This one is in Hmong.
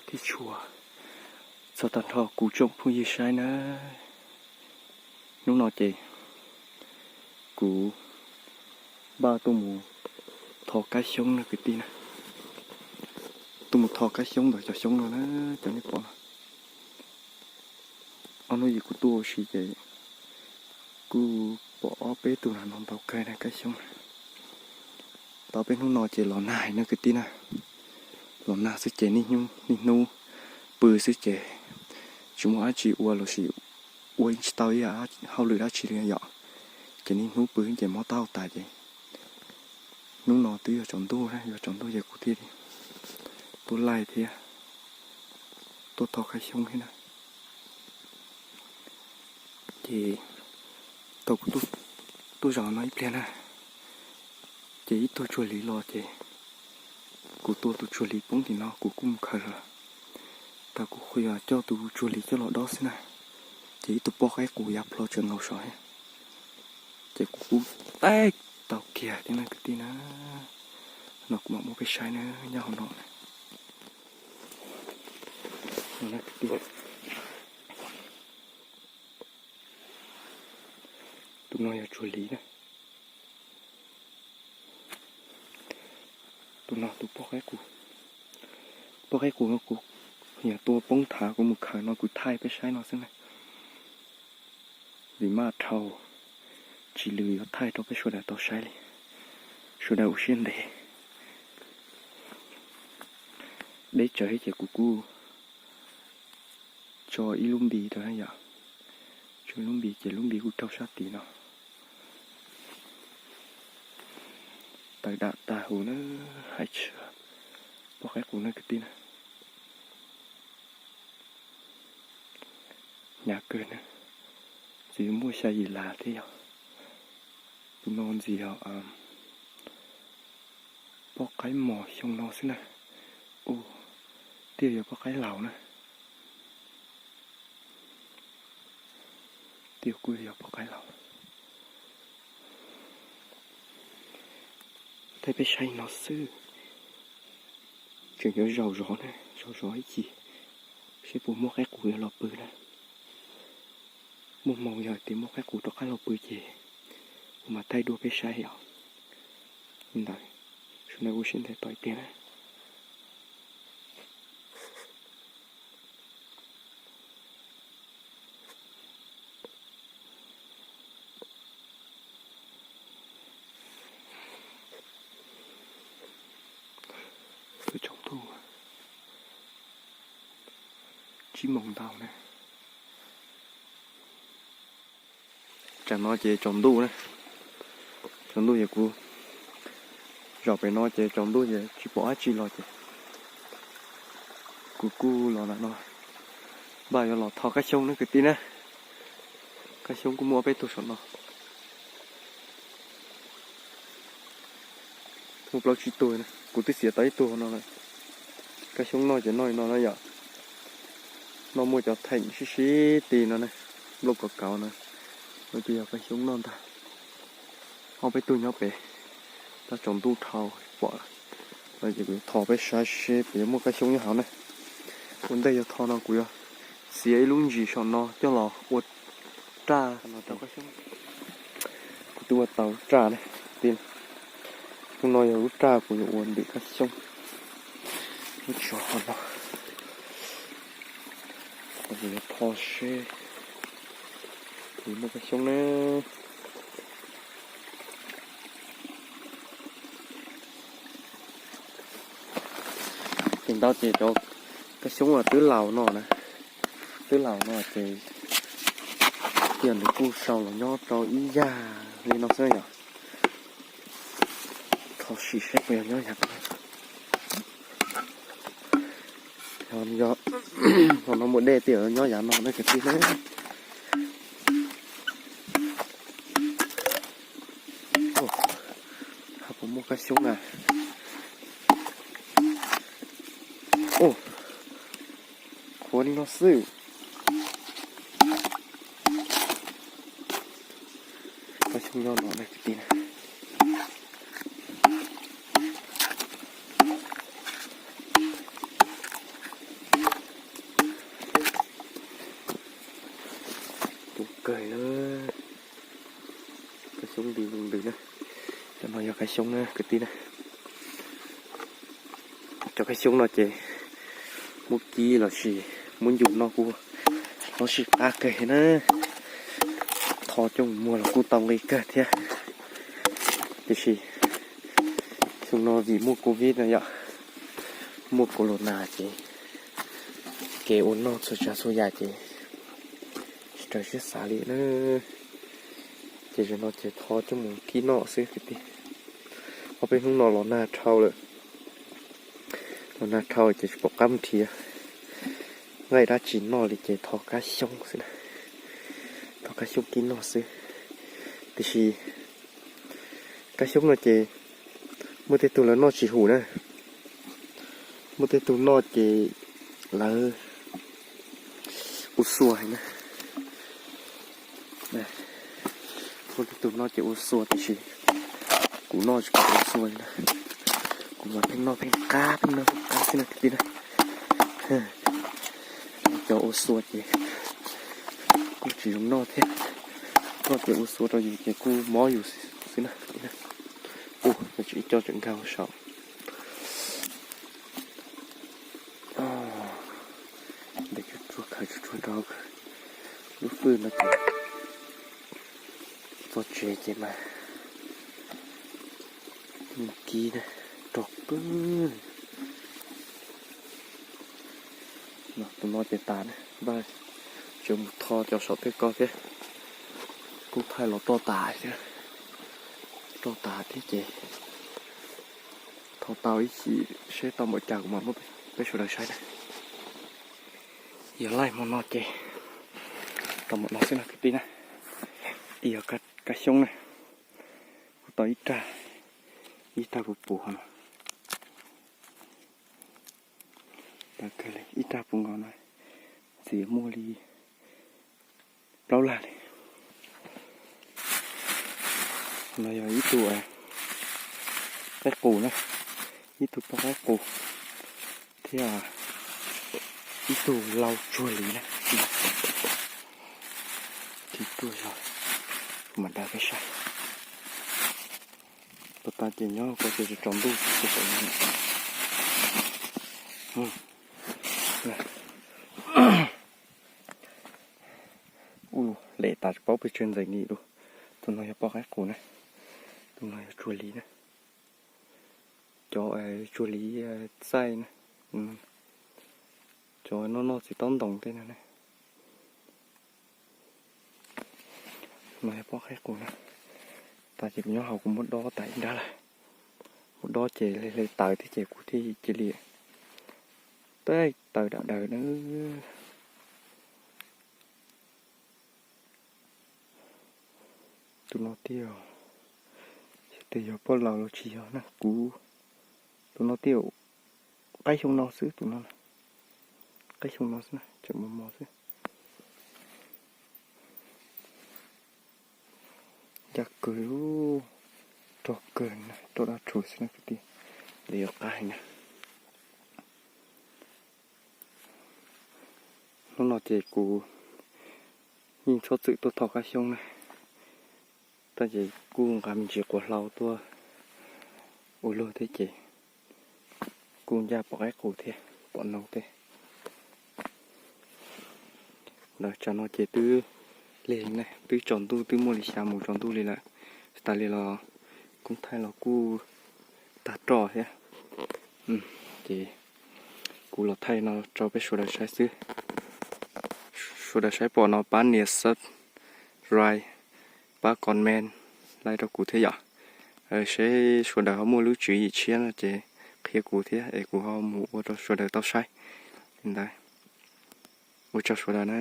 thiab tshua txog tag nrho kuv tsoom phooj ywg saib na. Hnub no ces kuv npaj tuaj mus tho kab xyoob na kwv tij na. Tuaj mus tho kab xyoob ntawm cov xyoob no na, cov nej pom no. Ob hnub yim kuv tuaj ua si ces kuj pom ob peb tug no ntaus kawg na kab xyoob na. Tau peb hnub no ces los nag na kwv tij na. Los nag xwb ces niaj hnub niaj hnub pw xwb ces tsis muaj dab tsi ua los sis ua tsis tau ib yam hauj lwm dab tsi li yom. Ces niaj hnub pw ces mob taub hau tas ces hnub no twb yuav tsaus ntuj na, yuav tsaus ntuj ces kuv thiaj li tuaj laij thiab tuaj tho kab xyoob thiab na. Ces tau kuv tuaj zaum no ib pliag na, ces ib tug tsuag hliv los ces kuv tua tus tsuag hliv poob tim no kuv kuj mus khaws los. Tau kuv qhuas coj tus tsuag hliv coj los dob xwb na, ces ib tug poj qaib qus yav plho tseem nkaus saum thiab. Ces kuv kuj taij tau kiag thiab na kwv tij na. No kuv mam muab peb saib na, nyob hauv no. Tus no yog tsuag hliv na. Tus no tus poj qaib qus, poj qaib qus no kuv yog tua poob thav kuv mus khaws no kuv thaij peb saib no xwb na. Vim maj dhau, tsis lwm yuav thaij rau peb sawv daws tau saib li. Sawv daws ua siab ntev. Deb tsawv thiab ces kuv kuj tso ib lub npis rau na yom. Tso ib lub npis ces lub npis kuj raug sab tid no. Tawv dam tag huv na, hais tsis poj qaib qus na kwv tij na. Hnyav kawg na, txawm yuav muaj xya yim las thiab yog. Tus no ntxiv yog poj qaib mos xyoo no xwb na. Ua, twb yog poj qaib laus na. Twb kuj yog poj qaib laus. Thaij peb saib no xwb. Tseem yuav zaum zov na, zaum zov ib chim, seb puas muaj qaib qus yuav los pw na. Muaj hmoo yog tias muaj qaib qus rov qab los pw ces kuv mam thaij dua peb saib os. Li ntawd, sawv daws ua siab ntev tos ib pliag na. Twb tsaus ntuj, tsib moos ntau na. Tsam no ces tsaus ntuj na, tsaus ntuj ces kuv zaum pem no ces tsaus ntuj ces tsis pom dab tsi los ces kuv kuj los ntawm no, npaj yuav los tho kab xyoob na kwv tij na. Kab xyoob kuj muaj ob peb tug saum no. Muaj plaub tsib tug, kuv twb xiav tau ib tug no lawm. Kab xyoob noj ces noj li no na yom. Noj muaj cov theem sib sib ti no na, nplooj kauv kauv no, no ces yog kab xyoob noj ntag. Ob peb tug nyob pem, tab tsaus ntuj dhau pom lawm. Ces kuv yuav tho peb saib seb puas yuav muaj kab xyoob nyob hauv na. Ua ntej yuav tho no kuv yuav txiav ib lub ntsis saum no coj los ua raj no rau kab xyoob. Kuv twb ua tau lub raj na, hnub no yog lub raj kuv yuav ua ntwm kab xyoob. Lub tsov hauv no, kuv yuav tho seb puas muaj kab xyoob na. Ces ntawd ces cov kab xyoob uas twb laus no na, twb laus no ces cia nws kuj sau los nyob rau ib yam li no xwb yom. Tho sim seb puas yog nyob yam no. Yog, yog no muaj dej tiag nyob yam no na kwv tij ne. Hab puas muaj kab xyoob na. Qhuav li no xwb. Kab xyoob nyob no na kwv tij na. Yog kab xyoob na kwv tij na. Cov kab xyoob no ces muab kib los sis muab nyum noj kuj loj sib qab kawg na. Tho coj mus muag los kuj tau nqi kawg thiab. Tiam sis xyoo no vim muaj covid no yom, muaj corona ces kev ua noj txhua tsav txhua yam ces tsis raws siab xav li na. Ces zaum no ces tho coj mus kib noj xwb kwv tij. Ob peb hnub no los nag dhau lawm, los nag dhau ces tsis pom qab mus nrhiav nqaij dab tsi noj li ces tho kab xyoob xwb na. Tho kab xyoob kib noj xwb. Tiam sis kab xyoob no ces muaj tej tug lawv noj tsis hum na, muaj tej tug noj ces lawv ua xua heev na. Muaj tej tug noj ces ua xua tiam sis kuv noj tsis pom ua xua li na. Kuv mas pheej noj pheej qab, pheej noj pheej qab xwb na kwv tij na. Cov ua xua ces kuj tsis zoo noj thiab, noj ces ua xua rau yus ces kuj mob yus xwb na. Ua tsis ib co tseem nkag hauv saum. Ntawd tsuag tsuag khaws tsuag tsuag rau lub fwj no ces txog tsev ces mas kib rog kawg. Tus no ces tas na, npaj tseem mus tho cov saum tej ko thiab. Kuj thaij los roj tas thiab, roj tas thiab ces tho tau ib chim seb tau npaum cas kuv mam muab peb sawv daws saib na. Yog laij hmo no ces tau npaum no xwb no kwv tij na. Ib yog kab xyoob na, kuj tau ib rag, ib rag puv puv no. Tau kawg li, ib rag puv nkaus no, ntxiv muaj li plaub lag li. No yog ib tug qaib qus na, ib tug poj qaib qus thiab ib tug lau tsuag li na. Tiv tuaj zog, kuv mam daws peb saib. Puag ta ces nyob ko ces tsaus ntuj tsis tau. Ua lem tas tsis paub pes tsawg ntxees li lawm. Tus no yog poj qaib qus na, tus no yog tsuag li na. Cov tsuag li txaij na, cov noj noj txiv taub ntoos tej no na. No yog poj qaib qus na. Tas ces kuv nyob hauv kuv muab dob tas ib nrab lawm. Muab dob ces hle hle taws thiab ces kuv thiaj cia li teb taws dam daws na. Tus no tiag, xyov tias yog poj laus los tsis yog na kuv. Tus no tiag, qaib xyoo no xwb tus no, qaib xyoo no xwb na, tseem mos mos xwb. Ncaj kawg, rog kawg na, rog dab tshus xwb na kwv tij, li yuav qab heev na. Hnub no ces kuv yeej txhob txwm tuaj tho kab xyoob na, tab ces kuj nqa me ntsis quav hlau tuaj ua luaj thiab ces kuj ncaj pom qaib qus thiab pom noog thiab. Lawv tsam no ces twb lig na, twb tsaus ntuj twb muaj li xya mus tsaus ntuj li lawm. Tsis tas li los koob thaij los kuj tag roj thiab. Ces kuv los thaij no rau peb sawv daws saib xwb. Sawv daws saib pom no pab nias subscribe, pab comment, like rau kuv thiab yom. Seb sawv daws ho muaj lub tswv yim tshiab no ces qhia kuv thiab es kuv ho mus ua rau sawv daws tau saib li ntawd. Ua tsaug sawv daws na.